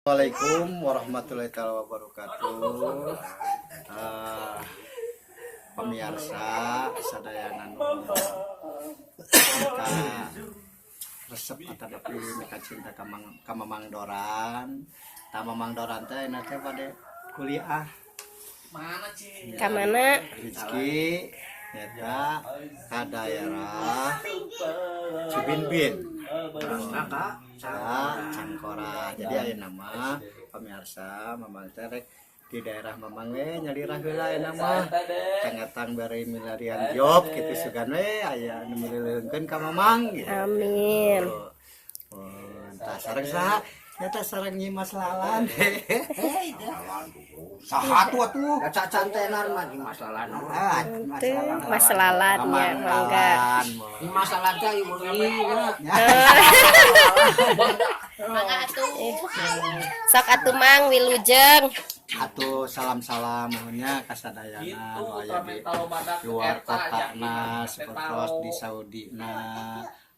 Assalamualaikum warahmatullahi taala wabarakatuh. Pemirsa sadayana nu ka resep atanapi mika cinta ka Mamang Doran. Tah, Mamang Doran teh ayeuna teh bade kuliah. Ka mana? Rizky nyata ka daerah Cibinbin. Kak. Ya, Cangkora. Jadi ayeuna mah, pemirsa, Mamang teh rek di daerah Mamang we nyalira heula ayeuna mah. Tangatang bari milarian job gitu, sugan we aya anu mileuleungkeun ka Mamang gitu. Amin. Oh, tah sareng saha? Nyata sareng Nyi Mas Lalan. Saha tuh atuh? Gaca cantenan mah di masalah. Ah, Mas Lalan. Mas Lalan ya, Mamang mangga. Lalan. Di masalah teh ibu ya. Mangga atuh. Sok atuh, Mang, wilujeng. Atuh salam-salam muhunnya kasadayana nu aya di luar kota na, sepertos di Saudi na,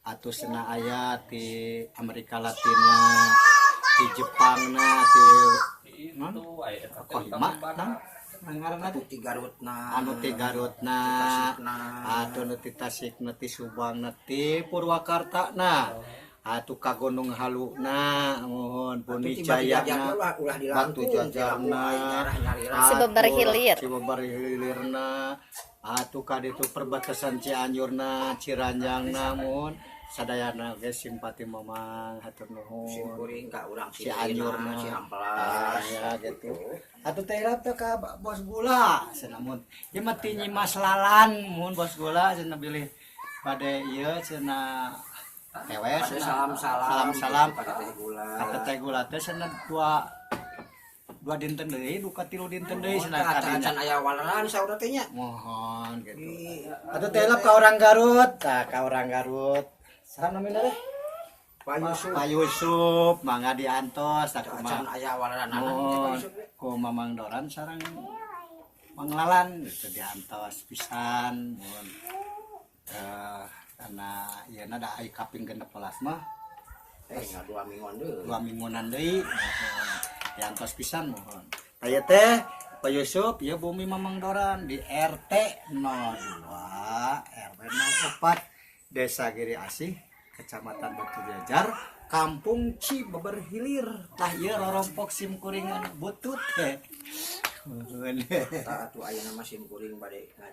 atuh sena aya di Amerika Latina, di Jepang na, di non Kohima na, ngaranna teh Ti Garutna. Anu ti Garutna. Tasikna. Atuh nu ti Tasik na, ti Subang na, ti Purwakarta na, atuh ka Gunung Halu na, mohon Buni Jaya na, ulah di Batu Jajarna. Cibeber Hilir. Cibeber Hilirna, atuh ka ditu perbatasan Cianjurna, Ciranjangna, mun sadayana ge simpati Mamang, hatur nuhun. Simkuring ka urang Cianjurna. Ciamplas. Ah, ya gitu atuh teh teh ka Bos Gula cenah, mun ieu mah ti Nyi Mas Lalan, mun Bos Gula cenah bilih bade ieu cenah tewe Pada cenah. salam-salam. Salam-salam. Pada teh gula. Kata teh gula teh cenah dua dua dinten deui, duka tilu dinten deui cenah Acan kadinya. Aya waleran saurna teh nya. Mohon gitu. Di Atuh teh lap ka orang Garut, tah ka orang Garut. Saha namina teh? Pak Yusuf. Pak Yusuf, mangga diantos tah Acan kumaha. Aya waleran. Mohon ku Mamang Doran sareng Mang Lalan gitu diantos pisan, mohon karena ieu da ai kaping 16 mah. Eh, nggak 2 mingguan deui. 2 mingguan deui, mohon diantos pisan, mohon. Taya teh Pak Yusuf ya, bumi Mamang Doran di RT 02 RW 04 Desa Giri Asih, Kecamatan Batu Jajar, Kampung Cibeber Hilir. Tah, ieu rorompok sim kuringan butut teh. Tah atuh ayeuna mah sim kuring bade